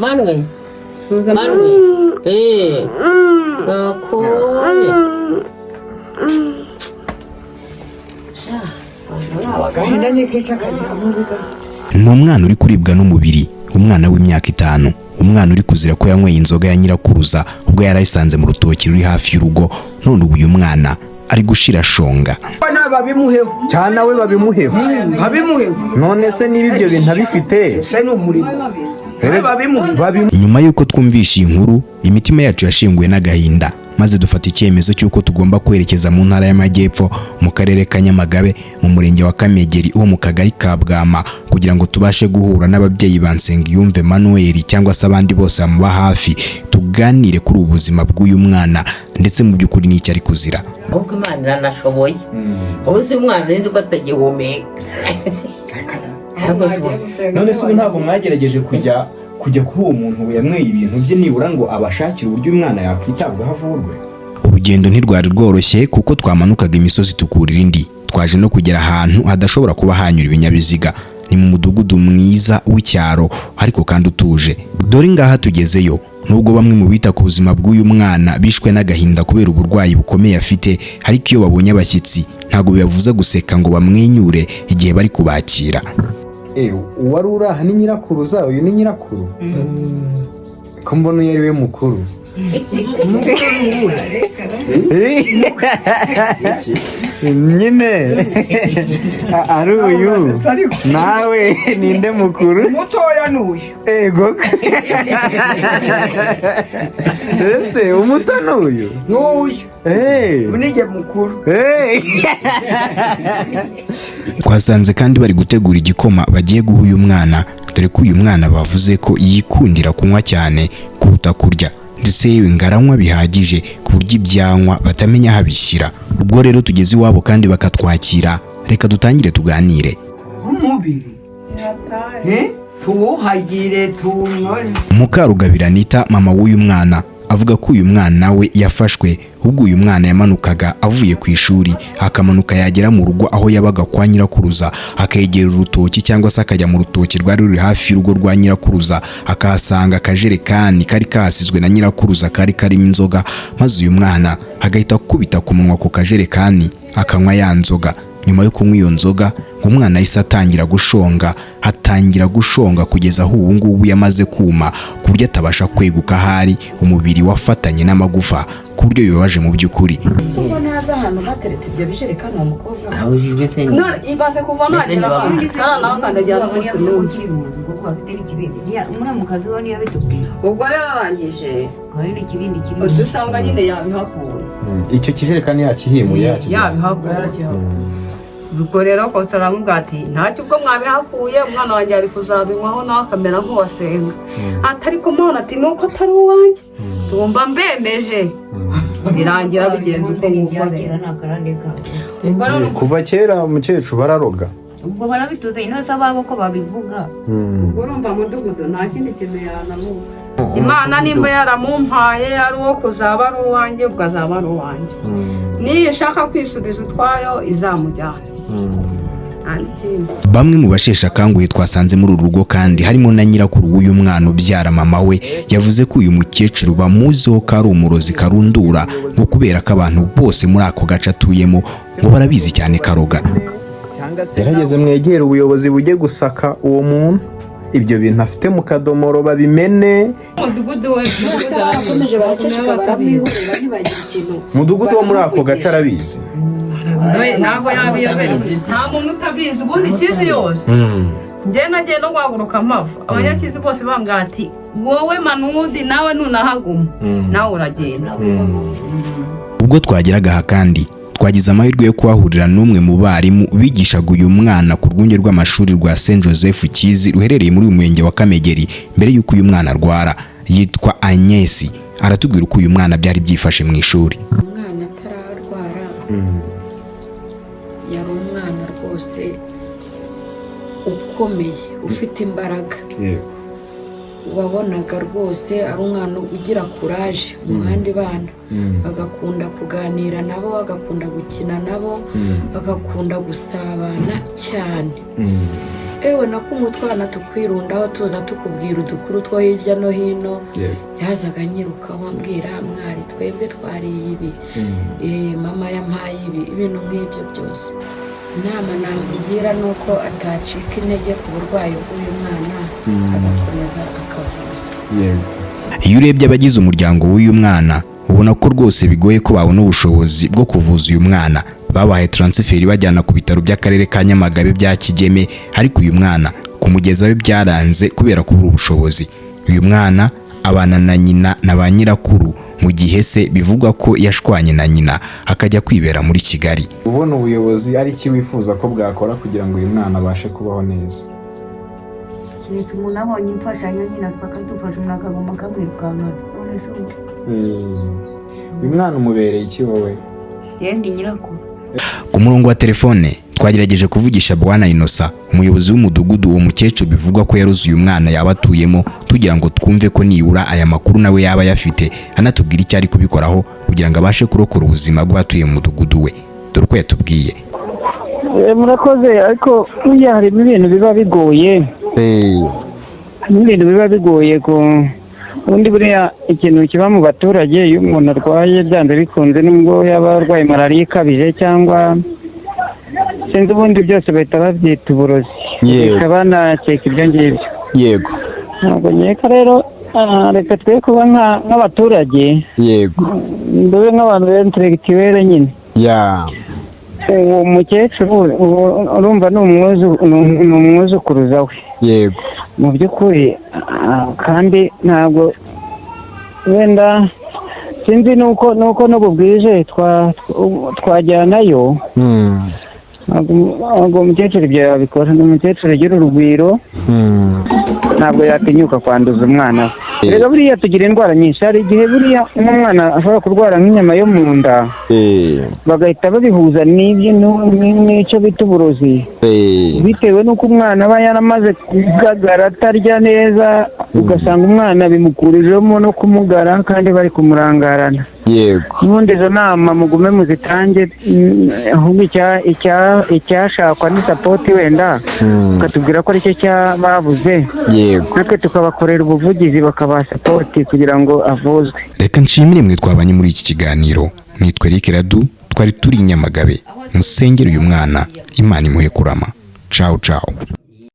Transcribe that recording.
Manwe manwe akoye. Agahinda nikica kagira mubiga. Ni umwana uri kuribwa n'umubiri, umwana w'imyaka 5, umwana uri kuzira ko yanyweye inzoga ya nyirakuruza ubwo yari ayisanze mu rutoki ruri hafi y'urugo. None ubu uyu mwana ari gushira shonga. Babimuheho. Cyane nawe babimuheho. Babimuheho. None se niba ibyo bintu abifite? Se ni umurimo. Babimuheho. Nyuma y'uko twumvishe iyi nkuru, imitima yacu yashenguwe n'agahinda, maze dufata icyemezo cy'uko tugomba kwerekeza mu ntara y'Amajyepfo, mu karere ka Nyamagabe, mu murenge wa Kamegeri wo mu kagari ka Bwama, kugira ngo tubashe guhura n'ababyeyi ba Nsengiyumva Emmanuel cyangwa se abandi bose bamuba hafi, tuganire kuri ubu buzima bw'uyu mwana ndetse mu by'ukuri n'icyo ari kuzira. Ahubwo Imana iranashoboye. Ubu si umwana urinzi ko atagihumeka. None se ubu ntabwo mwagerageje kujya kuri uwo muntu yanyweye ibintu bye, nibura ngo abashakire uburyo umwana yakwitabwaho avurwe? Urugendo ntirwari rworoshye kuko twamanukaga imisozi tukurira indi. Twaje no kugera ahantu hadashobora kuba hanyura ibinyabiziga. Ni mu mudugudu mwiza w'icyaro ariko kandi utuje. Dore ngaha tugezeyo. Nubwo bamwe mu bita ku buzima bw'uyu mwana bishwe n'agahinda kubera uburwayi bukomeye afite, ariko iyo babonye abashyitsi ntabwo bibavuza guseka ngo bamwenyure igihe bari kubakira. Uwari uri aha ni nyirakuruza, uyu ni nyirakuru. Ko mbona uyu ari we mukuru? Nyine ari uyu nawe ninde mukuru? Mutoya n'uyu. Ego, ese umuto n'uyu? N'uyu. Eh. Unige mukuru. Twasanze kandi bari gutegura igikoma bagiye guha uyu mwana, dore ko uyu mwana bavuze ko yikundira kunywa cyane kuruta kurya, ndetse yewe ngo aranywa bihagije ku buryo ibyanywa batamenya aho abishyira. Ubwo rero tugeze iwabo kandi bakatwakira, reka dutangire tuganire. Umubiri tuwuhagire tuwunyore. Mukarugabira Anita, mama w'uyu mwana, avuga ko uyu mwana we yafashwe ubwo uyu mwana yamanukaga avuye ku ishuri, akamanuka yagera mu rugo aho yabaga kwa nyirakuruza, akegera urutoki cyangwa se akajya mu rutoki rwari ruri hafi y'urugo rwa nyirakuruza, akahasanga akajerekani kari kahasizwe na nyirakuruza kari karimo inzoga, maze uyu mwana agahita akubita ku munwa ku kajerekani akanywa ya nzoga. Nyuma yo kunywa iyo nzoga, ngo umwana ahise atangira gushonga, atangira gushonga kugeza aho ubu ngubu yamaze kuma ku buryo atabasha kweguka, ahari umubiri wafatanye n'amagufa, ku buryo bibabaje mu by'ukuri. Si ubwo ntazi ahantu hateretse ibyo bijerekani uwo mukobwa? Abujijwe se? None ibaze kuva nagera hano ntarakandagira n'umunsi n'umwe. Muramukazi we niyo bitubwiye. Ubwo rero arangije Hari n'ikibindi kirimo. udusanga nyine yabihakuye. Icyo kijerekani yakihimuye, yakijyanye. Yabihakuye. Ubwo rero kose aramubwira ati ntacyo, ubwo mwabihakuye umwana wanjye ari kuzabinywaho nawe akamera nk'uwasenga. Ati ariko Mana, ati nuko atari uwanjye, tumva mbemeje. Birangira bigenze uko nguko Ibyakera rero. ni akarande kabo. Ubwo rero Kuva kera umukecuru bararoga. Ubwo barabituze intore z'ababo ko babivuga. Ubwo urumva mudugudu nta kindi kintu yanamuha. Imana nimba yaramumpaye ari uwo kuzaba ari uwanjye, ubwo azaba ari uwanjye. Niyo ishaka kwisubiza utwayo izamujyana, nta n'ikindi. Bamwe mu basheshe akanguhe twasanze muri uru rugo kandi harimo na nyirakuru w'uyu mwana ubyara mama we, yavuze ko uyu mukecuru bamuziho ko ari umurozi karundura, ngo kubera ko abantu bose muri ako gace atuyemo ngo barabizi cyane karoga. Gerageze mwegere ubuyobozi bujye gusaka uwo muntu, ibyo bintu afite mu kadomoro babimene. Umudugudu we. Bose barakomeje baraceceka, baramwihorera, ntibagira ikintu. Umudugudu wo muri ako gace arabizi. Ntabwo yabiyobera, nta muntu utabizi ubundi ikizi yose. Njye nagiye no guhaguruka mpava, abanyakizi bose bambwira ati wowe Manudi nawe nunahaguma nawe uragenda. Ubwo twageraga aha kandi twagize amahirwe yo kuhahurira n'umwe mu barimu bigishaga uyu mwana ku rwunge rw'amashuri rwa Saint Joseph Kizi ruherereye muri uyu murenge wa Kamegeri mbere y'uko uyu mwana arwara. Yitwa Agnes, aratubwira uko uyu mwana byari byifashe mu ishuri. Umwana atararwara yari umwana rwose ukomeye, ufite imbaraga, wabonaga rwose ari umwana ugira kuraje mu bandi bana, agakunda kuganira nabo, agakunda gukina nabo, agakunda gusabana cyane. Ewe nako utwana tukwirundaho, tuza tukubwira udukuru two hirya no hino. Yazaga anyirukaho ambwira: "Mwari, twebwe twariye ibi, mama yampaye ibi," ibintu nk'ibyo byose. Inama namugira ni uko atacika intege ku burwayi bw'uyu mwana, agakomeza akavuza. Iyo urebye abagize umuryango w'uyu mwana, ubona ko rwose bigoye ko babona ubushobozi bwo kuvuza uyu mwana. Babahaye transfert bajyana ku bitaro by'akarere ka Nyamagabe bya Kigeme, ariko uyu mwana kumugezayo byaranze kubera kubura ubushobozi. Uyu mwana abana na nyina na ba nyirakuru, mu gihe se bivugwa ko yashwanye na nyina akajya kwibera muri Kigali. Ubona ubuyobozi ari iki wifuza ko bwakora kugira ngo uyu mwana abashe kubaho neza? Keretse umuntu abonye imfashanyo nyine, bakadufasha, umuntu akaguma akamwirukankana. None se ubu? Uyu mwana umubereye iki wowe? Yewe ndi nyirakuru. Ku murongo wa telefone twagerageje kuvugisha Bwana Inosa, umuyobozi w'umudugudu uwo mukecuru bivugwa ko yaroze uyu mwana yaba atuyemo, tugira ngo twumve ko nibura aya makuru nawe yaba ayafite, anatubwira icyo ari kubikoraho kugira ngo abashe kurokora ubuzima bw'abatuye mu mudugudu we. Dore uko yatubwiye. Murakoze, ariko burya harimo ibintu biba bigoye, harimo ibintu biba bigoye ku ubundi. Buriya ikintu kiba mu baturage, iyo umuntu arwaye, byanze bikunze, nubwo yaba arwaye malariya ikabije cyangwa sinzi, ubundi byose bahita babyita uburozi. Bahita banakeka ibyo ngibyo. Ntabwo nkeka rero, reka twe kuba nk'abaturage, dube nk'abantu b'intellectuel nyine. Uwo mukecuru urumva ni umwuzukuruza we. Mu by'ukuri, kandi ntabwo wenda sinzi nuko n'ubu bwije twajyanayo. Ntabwo umukecuru ibyo yabikora. Ni umukecuru ugira urugwiro, ntabwo yatinyuka kwanduza umwana we. Rero buriya tugira indwara nyinshi. Hari igihe buriya nk'umwana ashobora kurwara nk'inyama yo mu nda, bagahita babihuza n'ibyo n'icyo bita uburozi, bitewe n'uko umwana aba yaramaze kugagara, atarya neza, ugasanga umwana bimukurijemo no kumugara kandi bari kumurangarana. N'ubundi izo nama mugume muzitange, ahubwo icyashakwa ni support, wenda ukatubwira ko aricyo cya babuze, natwe tukabakorera ubuvugizi, bakabaha support kugira ngo avuzwe. Reka nshimire mwe twabanye muri iki kiganiro. Nitwa Eric Radu, twari turi i Nyamagabe. Musengere uyu mwana, Imana imuhe kurama. Cawu cawu.